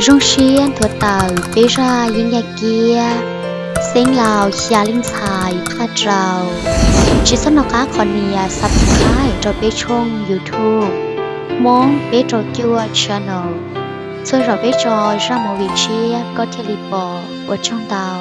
Zoo siab nthuav tawm peb zaj yeeb yaj kiab Xeeb Laus xya leej ntxhais thaj rau. Tsis txhob nco qab qhov nias subscribe rau peb tshooj YouTube Hmoob peb rau cuaj channel. Txhua zaus peb tso zaj movie tshiab koj thiaj li pom. Ua tsaug ntau.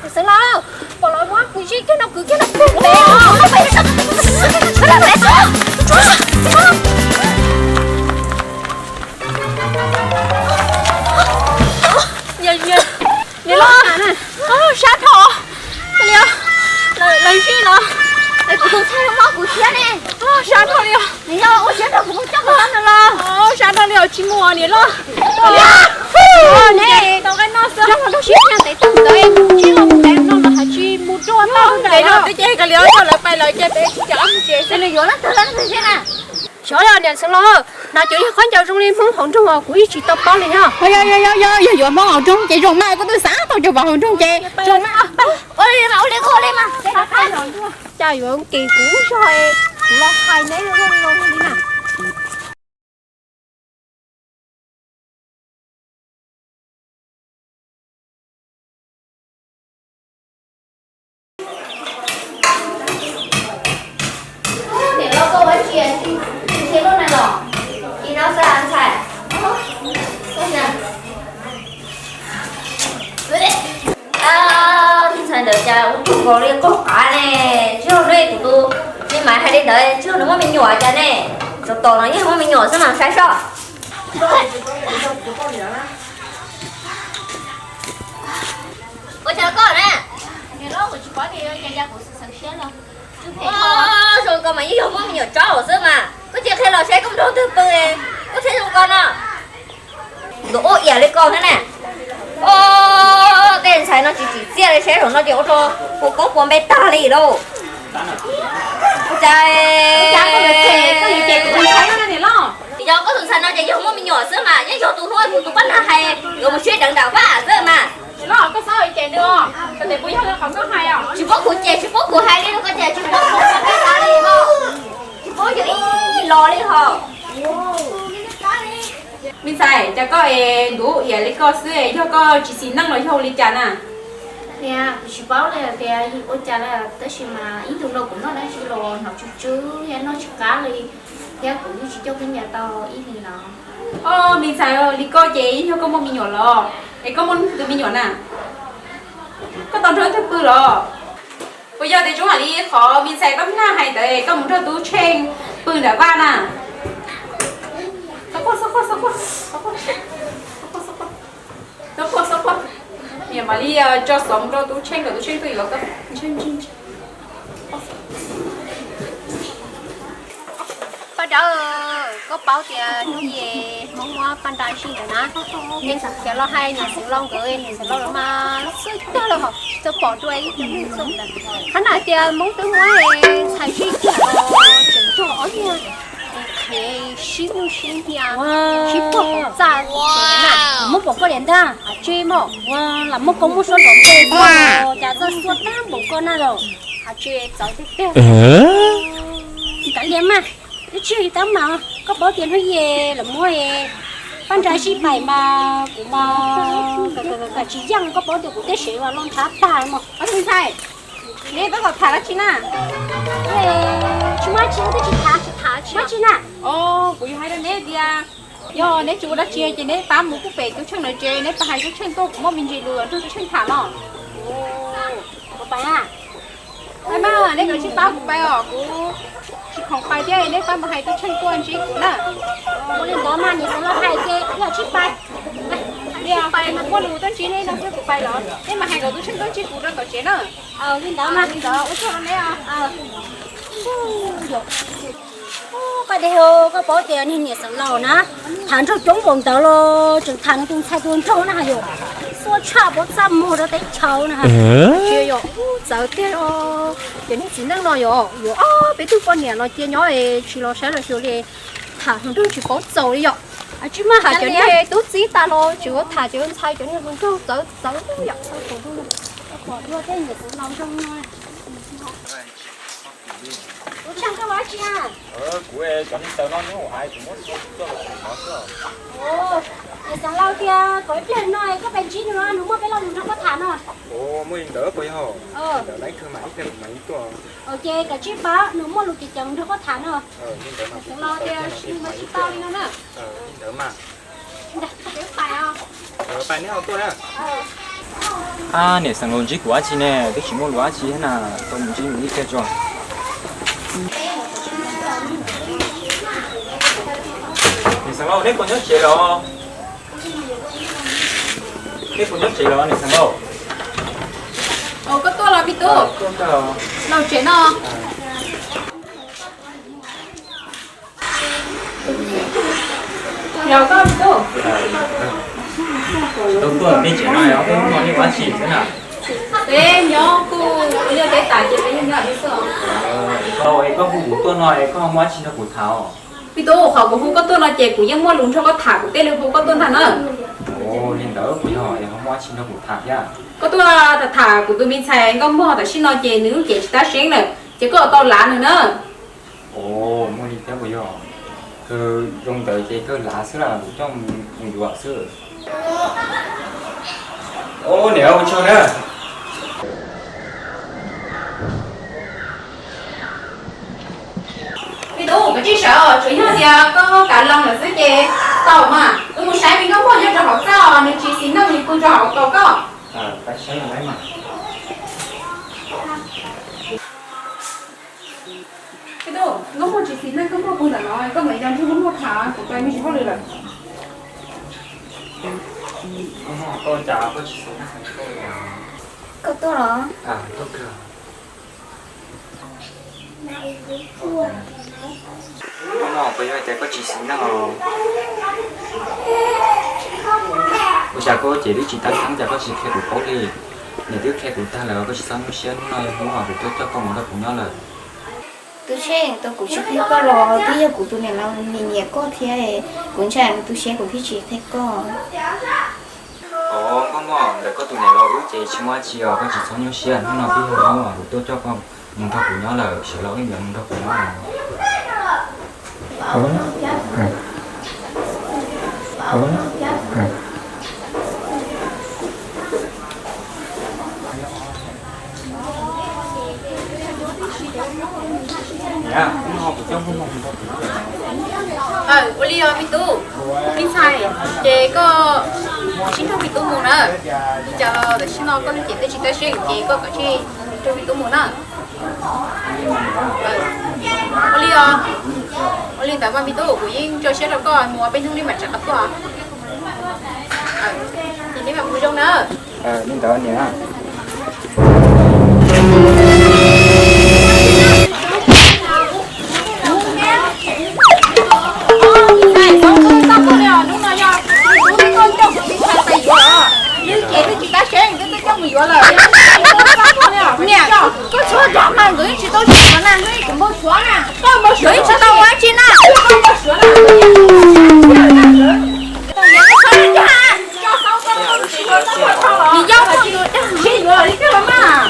Xeev Laus, pom lawv muab kuv zij kiag no kwv kiag no pem os. Niam loj, sab dhau li os. Lawv zij no, kuv tus ntxhais muab kuv thiab ne. Sab dhau li os. Niam loj, ua siab rau kuv coj kuv tau no los. Sab dhau li os, tsis mus niam loj. Tau nqaij noj xwb, rau siab thiaj ntev tau ntawd, tsis los mus ntev no los has tsis mus dua tau ntev no twb ces kav liam, yog lawv pais lawv ces peb tsis cas mus tsev xwb. Xyov yog niam Xeev Laus, hnav cov yog khaub ncaws zoo li Hmoob hauv nroog os, kuv yeej tsis tau paub li os. Yog yuav Hmoob hauv nroog ces zoo mas koj twb xav tau cov pov hauv nroog ces zoo mas. Ua li mas, ua li, ua li mas. Cas yuav nkim kuv zog, kuv los hais neb zoo li na. Niam loj, koj ua dab tsi tsis ntsib lub neej los? Tsis noj xwb ntxhais. Ntxhais ntawd cas ua tug nkaus li qaug qav ne. Tsis yog ne, kuv tus me maiv hais li ntawd, tsis yog nws muaj me nyuam cas ne. Tsov tom no yeej muaj me nyuam xwb mas saib soj. Ua cas koj na? Zoo ko mas yeej yog muaj me nyuam tsob xwb mas. Koj cia qhia los saib koj mus nrog twg pw, koj thiaj zoo ko no. Ntuj, ua iam li ko thiab na. Tej ntxhais no tsis tsim txiaj li, saib zaum no ces ua rau puas koob puas npe tag li lauj. Cas, cas koj yuav cem, koj yuav cem kuv tus ntxhais no niam loj? Yog koj tus ntxhais no ces yog muaj me nyuam xwb mas, yeej yog tus hnub kuv tus poj niam hais yuav mus sib deev nram vaj xwb mas. Niam loj, koj txhob cem nws, koj tes puas yog li qhov koj hais os? Tsis paub kuv cem, tsis paub kuv hais li, koj cem tsis paub kuv ua npe tag li no. Tsis paub yog ib los li hos. Me ntxhais, cas koj es ntuv iam li koj xwb, yog koj tsis xis neej los yog ua li cas na? Niam, kuv tsis paub li tias ua cas li, tab sis mas ib ntus no kuv noj dab tsi los hnov tsw tsw thiab noj tsis qab li, thiab kuv yeej tsis coj khaub ncaws tau ib hlis los. Os, me ntxhais, li koj ces yeej yog koj muaj me nyuam los, es koj muaj tus me nyuam na? Koj tau nrog ib tug pw los? Puas yog tias zoo hais li qhov me ntxhais Paj Nag hais ntawd, koj mus nrog Tub Tsheej pw nram vaj na? Xub quaj, xub quaj, xub quaj, xub quaj, xub quaj, xub quaj. Niam mam li tso xov mus rau Tub Tsheej kom Tub Tsheej tuaj yuav koj. Paj Dawb, koj paub tias hnub ib Hmoob muab Paj Nra zij ntawd na, nej txhob khiav los hais niam Xeev Laus nkawd, niam Xeev Laus los mas xwb tag lawm hos, tsis tau pom dua ib tug neeg xwb ntawd. Qhov no hais tias Hmoob twb muab ntxhais zij kiag los tseem nrog ob niag qhev sib hlub sib hnia, sib puag hauv txaj na. Muab pom koj liam ntag, hais tsis mog, ua lam muaj koob muaj suab nrov npe koj, cas txawj xuab tag npaum koj na los, hais tsis txawv tiag tiag. Kav liam mas, twb tsis yog yus tab mas, koj paub tias hnub ib lawv muab Paj Nra zij pais mas kuv mas kawm tsis yeej, koj paub tias kuv tej sev mas loj ntshav tag mog. Ntxhais, Neb tab tom tham dab tsi na? Tsis muaj dab tsi, twb tsis tham, tsis tham dab tsi na. Os, kuv yuav hais rau neb tias, yog neb tsis ua dab tsi ces neb pab mus kuj pem tus tsheej lawv tsev, neb pab hais tus tsheej tuaj, kuv muaj me ntsis lus nrog tus tsheej tham no. Kuv pais na. Pais mas, neb kav tsij pab kuv pais os, kuv tsis khoom pais thiab, neb pab mus hais tus tsheej tuaj ntsib kuv na. Ua li ntawd mas niam xeev laus hais ces yog tsis pais. Yog pais mas muaj lus tuaj ntsib neb no xwb kuv pais los, neb mas hais kom tus tsheej tuaj ntsib kuv rau tom tsev na. Li ntawd mas li ntawd ua tsaug rau neb os. Koj dej, koj paub tias niag niam xeev laus na, tham nraug coob npaum ntawd los tseem tham nws tus ntxhais tus nraug na yom. Xuab tshaj pov txaj muag rau teb chaws na. Tsis yog, txawv tiag os. Cov niag txiv neej no yog yuav ob peb tug poj niam los cia nyob es tsis los saib los xyuas li, tham hluas nraug tsis paub txaus li yom. Tsis maj tham cov niag tub txib tas los tseem yuav tham cov ntxhais cov niag hluas nraug, txawv txawv yom. Kuv tseem koj ua dab tsi na? Kuv cov neeg taw no nyob hauv av, kuv muab tso los tseem no xwb. Niam xeev laus tias kom ib pliag no koj pais ntsib nws, nws muaj peb lo lus nrog koj tham no. Muaj li ntawd puas yog? Ntawd ib pliag mam ib pliag kuv mam li tuaj. Ces kav tsij pab, nws muaj lus ceev ceev nrog koj tham no. Niam xeev laus tias nws mas tsis tau li no na. Ntawd mas. Ab, niam xeev laus ntsib kuv dab tsi ne, twb tsis muaj lus dab tsi thiab na, tau mus ntsib nws ib pliag tso. Niam xeev laus, neb puas nyob tsev los? Neb puas nyob tsev los niam xeev laus? Koj tuaj los me tub? Laus tsev no. Yog koj me tub. Tuaj tuaj peb tsev no, ob peb hnub no neb ua dab tsi xwb na? Peb nyob kuj ua liaj teb tas ces peb yeej nyob peb xwb. Es koj hu kuv tuaj no es koj muaj dab tsi nrog kuv tham os? Me tub, qhov kuv hu koj tuaj no ces kuv yeej muaj lus nrog koj tham, kuv thiaj li hu koj tuaj ntag na. Ua li ntawd puas yog es ho muaj dab tsi nrog kuv tham thiab? Koj tuaj tham kuv tus me ntxhais nkauj muag tam sim no ces nws lub cev tsis tab seeb lawm ces koj tau lav nws na. Ua, muaj li thiab puas yog? Kawg zoo ntawd ces kawg lav xwb las, kuv coj mus yuav xwb. Ua, niam ua tsaug na. Me tub, koj tsis sawv, tsuas yog tias koj kav loo lawm xwb ces tau mas. Wb mus saib me nkauj muag nyob rau hauv txaj os, nws tsis xis neej nws pw rau hauv tos koj. Me tub, nkauj muag tsis xis neej, nkauj muag pw ntawm no, koj mam li nrog nkauj muag tham, kuv pais me ntsis hauj lwm lawm. Koj tuaj los? Hnub no puas yog tias koj tsis xis neej os? Ua cas koj cev twb tsis tab xeeb cas koj tsis qhia kuv paub li? Niam twb qhia kuv tag lawm, koj tsis txhob nyuaj siab, hnub no yog hnub uas kuv tuaj coj koj mus nrog kuv nyob lawm. Tus Tsheej, tus kuv tsis qhia koj los twb yog kuv tus niam laus nyiam nyiam koj thiab, kuv ntshai tus siab kuv thiaj tsis qhia koj. Os, nkauj muag, ntawm koj tus niam laus wb ces tsis muaj dab tsi os, koj tsis txhob nyuaj siab, hnub no twb yog hnub uas kuv tuaj coj koj mus nrog kuv nyob lawm, sawv los wb yuav mus nrog kuv nyob. Ua li os me tub, me ntxhais, ces koj sib nrog me tub mus na. Li cas los tam sim no koj lub cev twb tsis tab seeb ces koj kav tsij nrog me tub mus na. Ua li os, ua li ntawd mas me tub, kuv yeej tso siab rau koj, mus ua peb hnub li mam rov qab tuaj. Ces neb mam mus zoo na. Li ntawd niam. Niam, koj tshuav rov mas nkawd yeej tsis tau sib yuav na, nkawd yeej tsis tau ua dab tsi na. Nws yog koj tus dag sib yuav li koj los mas.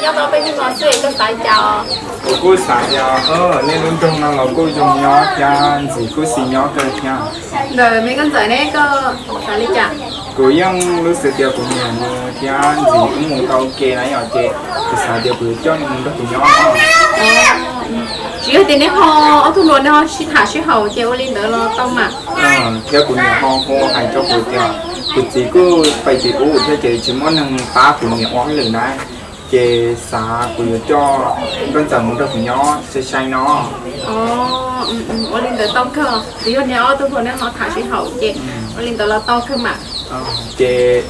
Nyob tau peb hnub no xwb koj xav li cas? Kuv kuj xav tias nej lub nroog no los kuj zoo nyob thiab ntxim kuj xis nyob kawg thiab. Ntawm me koj ntxawm ne koj xav li cas? Kuv yeej lub xav tias kuv niam nws thiab ntxim wb mus tau ua ke na yom, ces kuv xav tias kuv yuav coj nws mus nrog kuv nyob. Tsis yog tias neb ho ob tug hluas neb ho sib tham sib haum ces ua li ntawd los tau mas. Thiab kuv niam ho hu hais rau kuv tias kuv txiv kuj pais tim ub thiab ces tsis muaj neeg pab kuv niam ua hauj lwm na. Ces xav kuv yuav coj nkauj ntxawm mus nrog kuv nyob sai sai no. Ua li ntawd tau kawg, twb yog neb ob tug hluas neb ho tham sib haum ces ua li ntawd los tau kawg mas. Ces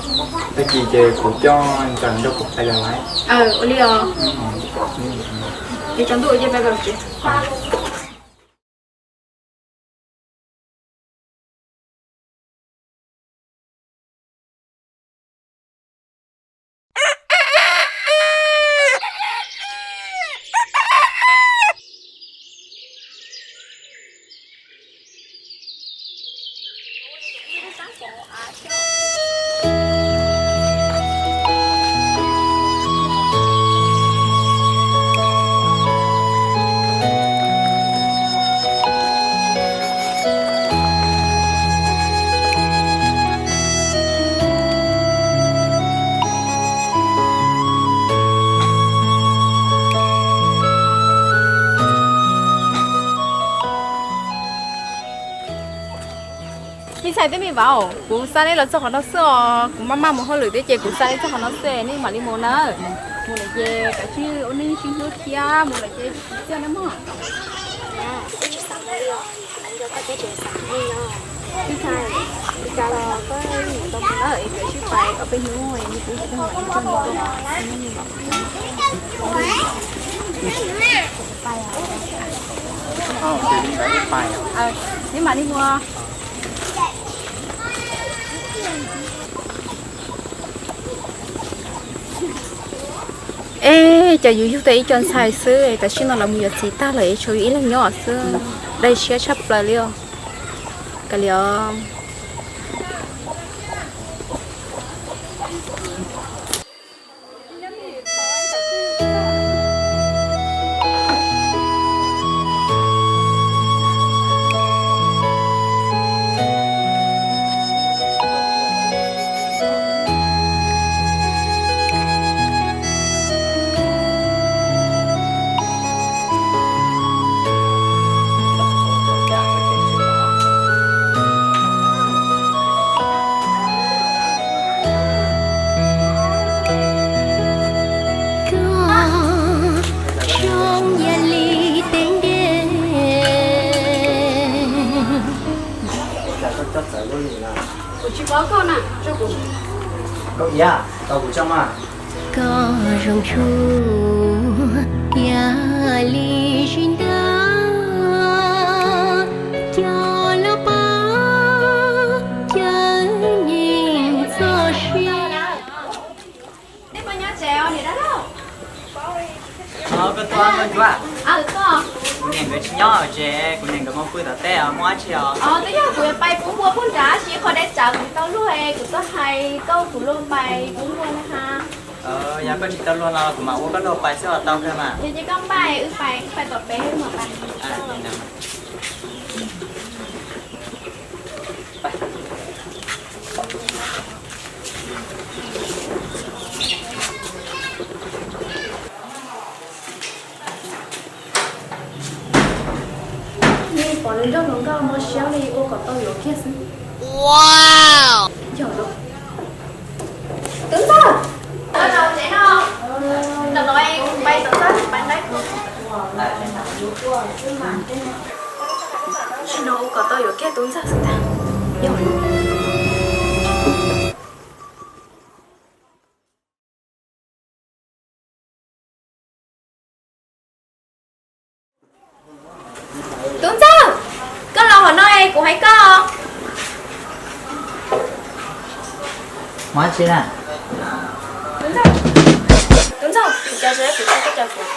tag kis ces kuv coj ntxawm nrog kuv pais lawm lauj. Ua li os. Ces tsaus ntuj ces pais. Me ntxhais thiab me vauv, kuv xa nej los txog qhov no xwb os, kuv maj maj mus hauj lwm thiab ces kuv xa nej txog qhov no xwb, nej mam li mus na. Mus lawm ces kav tsij ua neej sib hlub thiab, mus lawm ces tsis txiaj na mog. Me ntxhais, li cas los koj mus tau mus na, es kav tsij pais ob peb hnub, kuv tsis tau mus txog. Neb mam li mus. Ej, cas yus yug tau ib co ntxhais xwb, tam sim no lawv mus yuav txiv tag lawm es tshuav yus ib leeg nyob xwb, dai siab tshaj plaws li os. Kav liam os. Koj zoo yam li teb ntiag. Kuv tsis paub koj na, tso kuv. Nkauj Iab, tau kuv tso mas. Koj zoo tshua yam li zim ntab, cov loj pab cawv nyeem txoj sia. Nej puas nyob tsev os niam dab laug? Koj tuaj, koj tuaj. Kuv niam nkawd tsis nyob tsev, kuv niam nkawd mus pw tom teb os, muaj dab tsi os? Twb yog kuv yuav pais kuv npua puag nrad, tsis qhov deb tsawv kuv tau luag, kuv tuaj hais koj kuv luag pais kuv npua na ha. Yog koj tsis tau luag no kuv mam ua koj luag pais xwb los tau kawg mas. Yog ces koj npaj wb pais, wb pais tom pem wb mam pais. Nej pom nws nrog hluas nkauj mob siab li ua kom tau yuav kiag xwb. Yog lawm. Tub Ntxawg, koj los tsev no. Tam no pais tom txaj pais nraim. Tam no ua kom tau yuav kiag Tub Ntxawg xwb ntag. Yog lawm. Tub Ntxawg, koj los hauv no es kuv hais koj. Tub Ntxawg, kuv caw kuv, kuv caw kuv.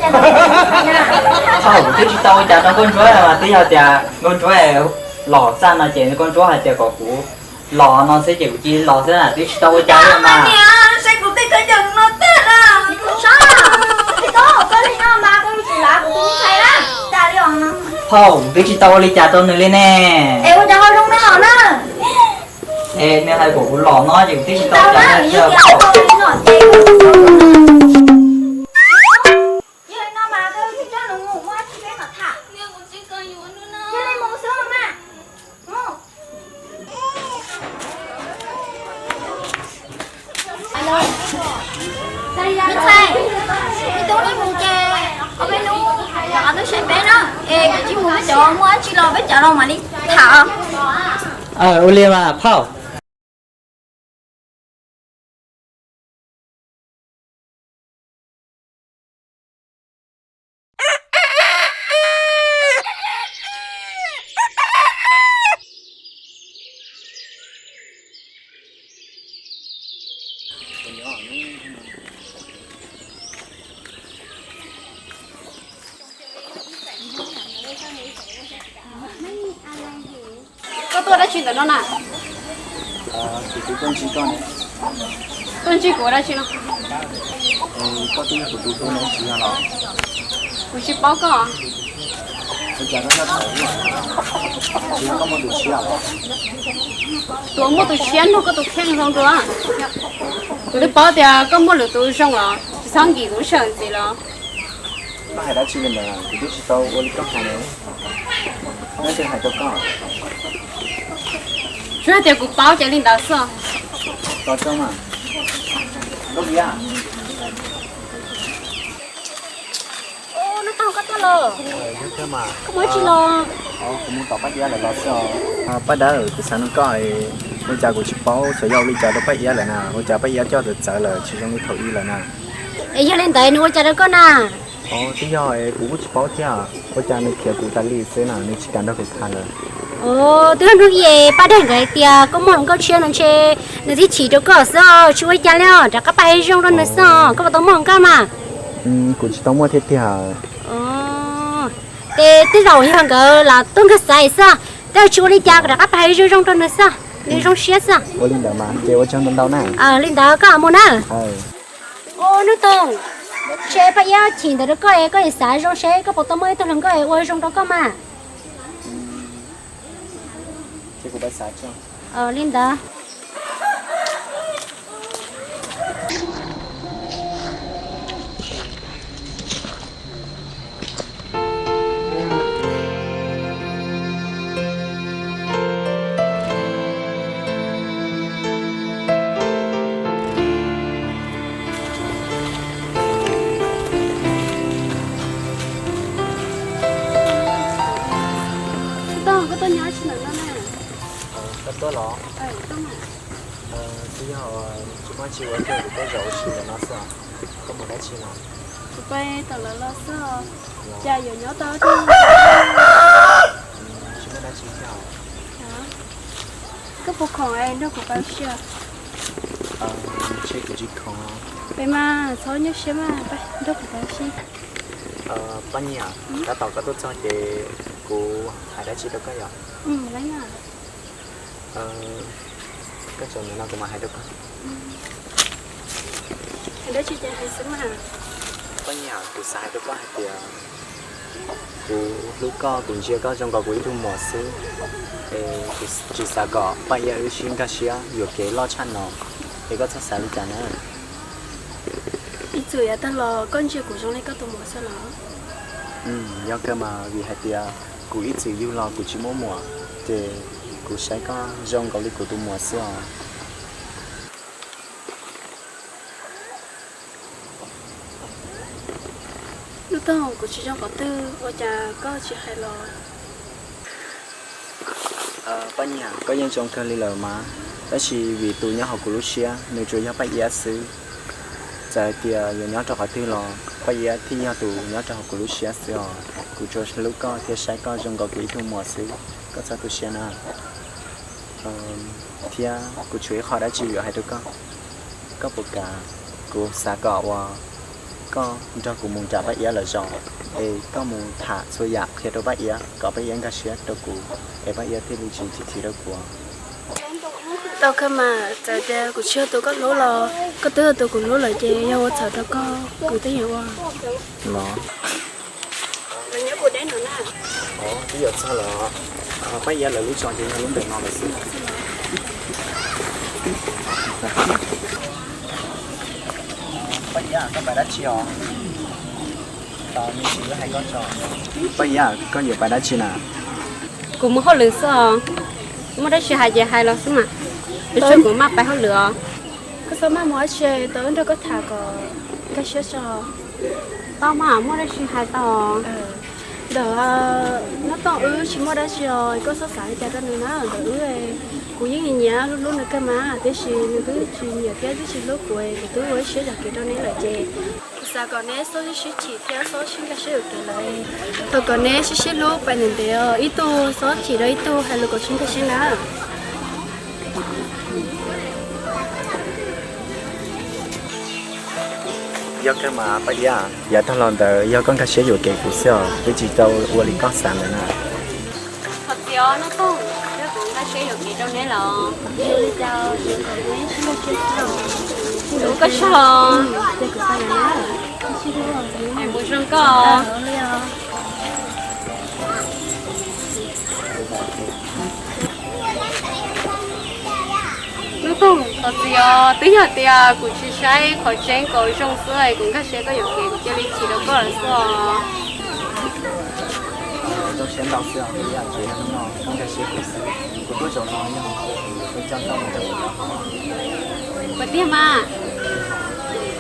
Thaum kuv twb tsis tau ua cas rau nkauj ntsuab mas twb yog tias nkauj ntsuab los txaj no ces nkauj ntsuab hais tias kom kuv los no xwb ces kuv cia li los xwb na, twb tsis tau ua cas li mas. Saib kuv tej khaub ncaws no tag na. Thaum kuv twb tsis tau ua li cas rau nws li ne. Es ua cas ho zoo no na? Es nws hais kom kuv los no ces kuv twb tsis tau ua cas li. Ntxhais, ib tug ib mus ces ob peb hnub rov qab tuaj saib peb na. Es koj tsis mus peb cov muaj dab tsi los peb cov los mam li tham. Ua li mas phauj. Koj tuaj dab tsi ntawm no na? Kuv tuaj ntsib koj ne. Tuaj ntsib kuv dab tsi no? Koj twb yog kuv tus hlub ne, tsis yog los? Kuv tsis paub koj. Ua cas koj nyob thaum ub, tsis yog koj muaj tus tshiab los? Tuav muaj tus tshiab nrog koj tus kheej zoo dua. Kuv twb paub tias koj muaj lwm tus zoo los tsis txhob nkim kuv sawv ntxiv los. Koj hais dab tsi li ntawd, kuv twb tsis tau ua li koj hais li. Nyob twg hais rau koj? Tsuas hais tias kuv paub ces li ntawd xwb. Tos tso mas. Koj biab. Hnub Toog, koj tuaj los? Koj mus dab tsi los? Kuv mus tom Paj Iab lawv los xwb os. Paj Dawb, kuv xav nug koj, ua cas kuv tsis paub xyov yog ua li cas rau Paj Iab lawm na, ua cas Paj Iab coj txawv txawv lawm tsis zoo li thaum ub lawm na? Es yog li ntawd nws ua cas rau koj na? Twb yog kuv kuj tsis paub thiab, ua cas nws khiav kuv tas li xwb na, nws tsis kam nrog kuv tham lawm. Twb yog hnub ib Paj Dawb nkawd hais tias koj muaj hluas nkauj tshiab no ntshe nws thiaj chim rau koj xwb, tsis ua li cas li os, rov qab pab hais zoo rau nws xwb os, koj puas tau muaj hluas nkauj mas? Kuv tsis tau muaj thiab tiag. Ces tej zaum yog nkawd los tuaj nkag xaiv xwb, tej zaum tsis ua li cas, koj rov qab pab hais zoo zoo rau nws xwb, nws zoo siab xwb. Ua li ntawd mas ces ua tsaug ntau ntau na. Li ntawd koj mus na. Hnub Toog, ntshe Paj Iab chim ntawd rau koj, koj xav zoo seb koj puas tau muaj ib tug hluas nkauj ua zoo rau koj mas. Li ntawd. Koj tuaj nyob tsis ntawm no na? Koj tuaj los? Twb yog tsis muaj tsi ua thiaj kuv tuaj zaum ua si ntawm no xwb. Koj mus dab tsi no? Kuv pab tom lawv los xwb. Cas yuav nyob tau thiab? Tsis muaj dab tsi thiab. Koj puas khoom nrog kuv pab ua si? Ntshe kuv tsis khoom. Peb mas txhob nyuaj siab mas, nrog kuv pab ua si. Poj niam, tab tom koj tuaj txog ces kuv hais dab tsi rau koj yom? Koj tseem nim no kuv mam hais rau koj. Poj niam, kuv xav hais rau koj hais tias kuv hlub koj, kuv ntsia koj zoo nkaus kuv ib tug muam xwb. Es kuv tsis xav kom Paj Iab wb sib nkag siab yuam kev loj tshaj no. Es koj txhob xav li cas na. Ib txwm yav tag los koj ntsia kuv zoo li koj tus muam xwb los? Yog kawg mas, vim hais tias kuv ib txwm yug los kuv tsis muaj muam, ces kuv saib koj zoo nkaus li kuv tus muam xwb os. Lub toog, kuv tsis zoo qhov twg ua cas koj tsis hais los? Poj niam, koj yeej zoo kawg li lawm mas, tab sis vim tus nyob hauv kuv lub siab nws tsuas yog Paj Iab xwb. Txawm hais tias yuav nyob rau qhov twg los Paj Iab thiaj yog tus nyob rau hauv kuv lub siab xwb os. Kuv tsuas hlub koj thiab saib koj zoo nkaus kuv ib tug muam xwb, koj txhob tu siab na. Thiab kuv tshuav ib qho dab tsi yuav hais rau koj. Koj puas kam kuv xav kom uas Koj nrog kuv mus nram Paj Iab lawv zos, es koj mus tham txhua yam qhia rau Paj Iab kom Paj Iab nkag siab rau kuv, es Paj Iab thiaj li tsis chim chim rau kuv. Tau kawg mas, txawm tias kuv tsis yog tus koj hlub los koj twb yog tus kuv hlub lawm ces yog ua txhaum rau koj kuv twb yuav ua. Los, twb yuav txog los, Paj Iab lawv lub zos ces yog lub ntawm no lawm xwb. Paj Iab, koj pais dab tsi os? Paj Iab, koj yuav pais dab tsi na? Kuv mus hauj lwm xwb os. Muaj dab tsi hais ces hais los xwb mas. Lub sij kuv maj pais hauj lwm os. Koj txhob maj mus dab tsi, tau wb nrog koj tham kom nkag siab tso. Tau mas, muaj dab tsi hais tau. Ntawm Nub Tooj wb tsis muaj dab tsi os, koj txhob xav li cas rau nws na. Ntawm wb, kuv yeej nyiam hlub hlub nws kawg mas, tiam sis nws twb tsis nyiam thiab twb tsis hlub kuv, kuv twb ua ib siab zam kev rau neb lawm ces kuv xav kom neb txhob sib chim thiab txhob sib nkag siab yuam kev lawm. Thov kom neb sib sib hlub pais ntev ntev os, ib tug txhob chim rau ib tug, hais lus kom sib nkag siab na. Yog kawg mas Paj Iab, yav tag los ntawd yog koj nkag siab yuam kev kuv xwb os, twb tsis tau ua li koj xav ntawd na. Thov txim os Nub Tooj, yog kuv nkag siab yuam kev rau neb los. Ua koj tsaug. Mus zoo koj. Nub Tooj, thov txim os, twb yog tias kuv tsis saib qhov tseeb kom zoo xwb es kuv nkag siab koj yuam kev kuv cia li chim rau koj lawm xwb os. Zoo siab ntau xwb os, tsis yog hnub no koj nkag siab kuv xwb, kuv tuaj zaum no yog kuv coj koj mus rau kuv nyob. Puas tiag mas?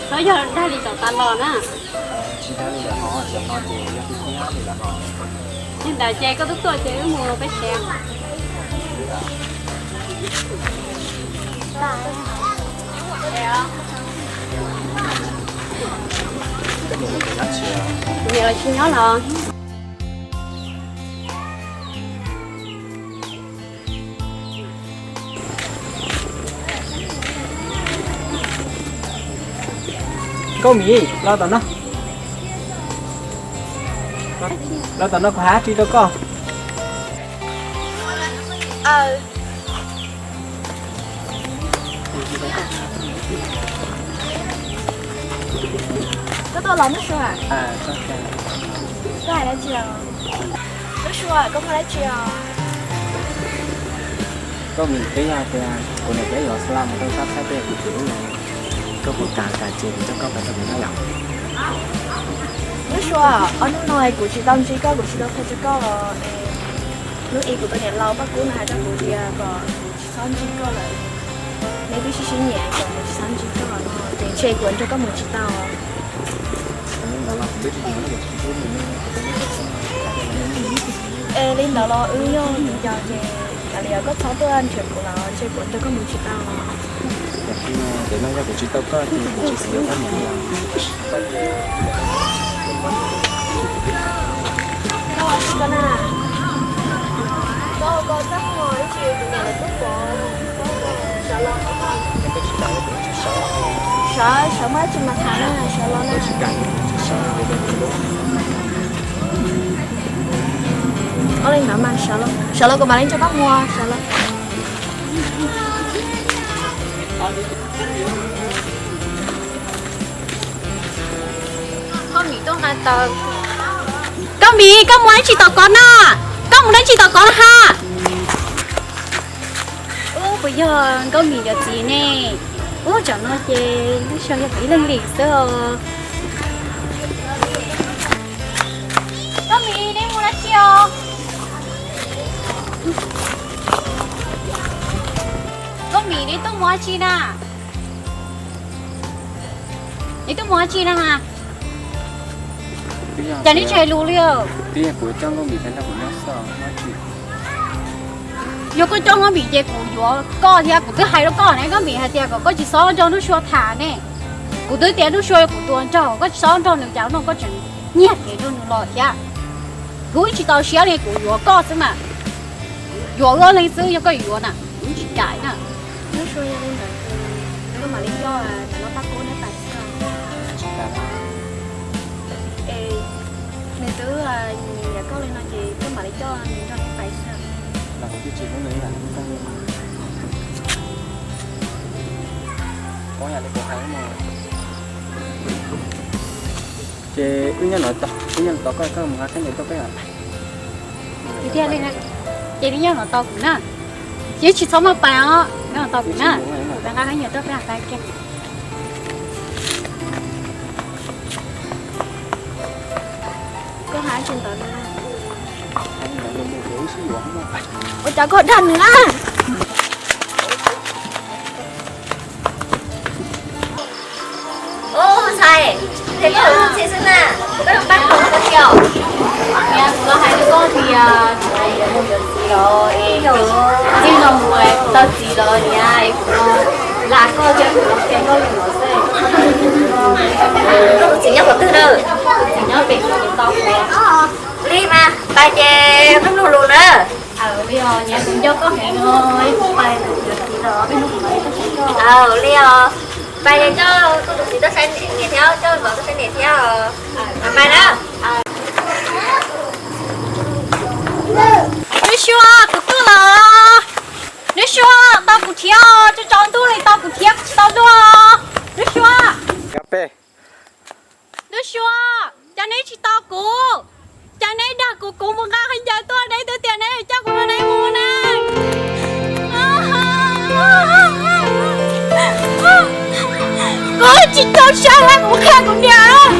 Txhob yog dag li tom tas los na. Tsis dag li lawm hos, zaum no ces yog tiag tiag li lawm hos. Yog ntawd ces koj twb tuaj ces wb mus peb seb. Kuv niam los tsis nyob los? Nkauj Mim, los tom no. Los tom no kuv hais dab tsi rau koj. Koj tuaj los Nub Sua? Koj hais dab tsi os? Nub Sua, koj muaj dab tsi os? Nkauj Mim, twb yog tias kuv niam peb yuav xa mus rau sab Thaib pem kuv tus ub, koj puas kam kam ces kuv coj koj pais rau kuv nyob yom? Nub Sua, ob hnub no kuv tsis tau ntsib koj, kuv tsis tau qhia rau koj los, hnub ib kuv tus niam laus Paj Kub no hais rau kuv tias kom kuv tsis txhob ntsib koj lawm. Neb twb sib sib nyiam kom kuv tsis txhob ntsib koj no ces ntshe kuv nrog koj mus tsis tau. Es li ntawd los wb yog viv ncaus ces kav liam koj txhob tuaj nrhiav kuv lawm, ntshe kuv nrog koj mus tsis tau. Ces no yog kuv tsis tau koj ces kuv tsis xav yuav koj niam li os. Koj ua si koj na. Koj ua koj txaj muag ib chim kuv niam lawv tuaj pom. Sawv, sawv muaj dab tsi mas tham na, sawv los na. Ua li ntawd mas sawv los, sawv los kuv mam li nrog koj mus, sawv los. Nkauj Mim tuaj nqa taw. Nkauj Mim, koj mus dab tsi tom kov na? Koj mus dab tsi tom kov na ha? Ub, puas yog Nkauj Mim cov txiv ne? Ub, tsam no ces lub sij hawm yog kuv ib leeg li xwb os. Nkauj Mim, neb mus dab tsi os? Nkauj Mim, neb tuaj mus dab tsi na? Neb tuaj mus dab tsi na ha? Cas neb tsis hais lus li? Yog koj coj Nkauj Mim ces kuv yuav koj thiab, kuv twb hais rau koj ne, Nkauj Mim hais tias kom koj tsis txhob nrog Nub Sua tham ne. Kuv twb tias Nub Sua yog kuv tus hluas nraug, koj tsis txhob nrog nws, cas no koj tseem nyiag kev nrog nws los thiab. Kuv ib tsis tau siab li, kuv yuav koj xwb mas. Yuav wb ob leeg xwb, yog koj yuav na, kuv tsis kam na. Nub Sua, yog li ntawd koj mam li coj niam laus Paj Kub neb pais xwb. Nyiam koj li no ces koj mam li coj nws nrog peb pais xwb. Los kuv twb tsis hlub nws ib yam li koj. Ces wb nyob no tos, wb nyob no tos koj, koj mus nqa khaub ncaws tuaj peb mam pais. Ces wb nyob no tos kuv na. Ces tsis txhob maj pais os, nyob no tos kuv na. Kuv nqa khaub ncaws tuaj peb mam pais kiag. Koj hais tsis ntawd na. Ua cas koj dag nws na? Ub, ntxhais, ces koj ua ntxhi xwb na, koj pab kuv koj thiab. Kuv los hais rau koj tias mus yuav txiv los es txij no mus tau txiv los niam es kuv los lam koj thiab kuv los qhia koj li no xwb. Koj tus txiv nyob qhov twg na? Tus txiv nyob pem tau li mas, pais ces mloog lus na. Li os, niam kuv nco koj heev no, kuv pais yuav txiv los peb hnub kuv mam li tuaj saib koj. Li os, pais ces coj koj tus txiv tuaj saib niam thiab, coj vauv tuaj saib niam thiab os. Pais na. Nuj Xyua, kuv tuaj los. Nuj Xyua, tau kuv thiab, tsaus ntuj li tau kuv thiab, kuv tsis tau luaj. Nuj Xyua. Nuj Xyua, cas neb tsis tau kuv? Cas neb dag kuv, kuv mus nqa khaub ncaws tuaj, neb twb tias neb yuav coj kuv nrog neb mus na. Kuv tsis tau saib li, kuv qhia kuv niam.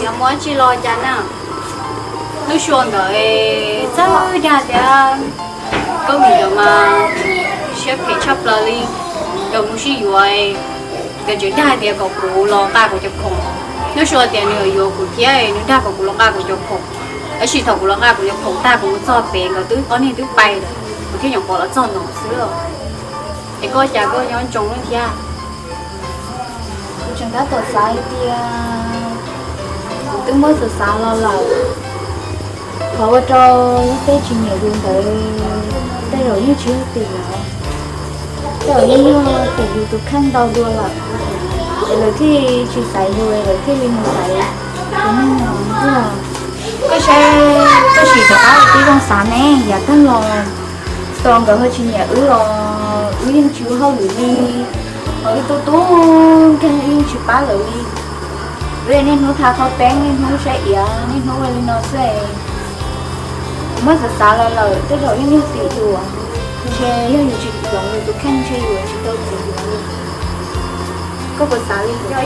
Yuav muab tsi los cas na. Nuj Xyua ntawd txawj dag tias koj mus yuav mas siab phem tshaj plaws li. Nkawd mus sib yuav, nkawd tseem dag tias kom kuv los nqa kuv cov khoom. Nuj Xyua tias nws yuav yuav kuv thiab nws dag kom kuv los nqa kuv cov khoom. Tab sis thaum kuv los nqa kuv cov khoom tag kuv mus txog pem nkawd twb ob niag twb pais lawm, kuv thiaj nyuam qhuav los txog no xwb os. Es koj cas koj nyob ntsoov lub thiab? Kuv tseem tab tom xav hais tias kuv twb muab xav xav los lawm, qhov ua rau lub teb tsis nyiam yus ntawd tej zaum yeej tsis yog tim lawv, tej zaum yeej yog tim yus tus kheej ntau dua lawm, es lawv thiaj tsis xaiv yus, lawv thiaj li mus xaiv tus neeg no. Koj saib, koj sim rov qab ua tib zoo xav ne, yav tag los tau nkawd ho tsis nyiam wb los wb yeej tsis ua hauj lwm li, ho wb tu tu nkeeg wb yeej tsis pab lawv li. Wb niaj hnub tha qhov peeb, niaj hnub saib iav, niaj hnub ua li no xwb. Kuv muab xav xav los lawm tej zaum yeej yog tim yus, ntshe yog yus tsis hloov yus tus kheej ntshe yus tsis tau txiv yuav li. Koj puas xav li kuv thiab?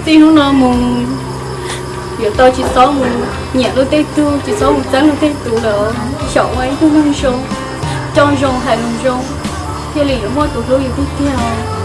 Txij hnub no mus yuav tau tsis txhob mus nyiam luag tej tug, tsis txhob mus txeeb luag tej tus lawm, xyaum ua ib tug neeg zoo, coj zoo hais lus zoo, thiaj li yuav muaj tus hlub yus tiag tiag.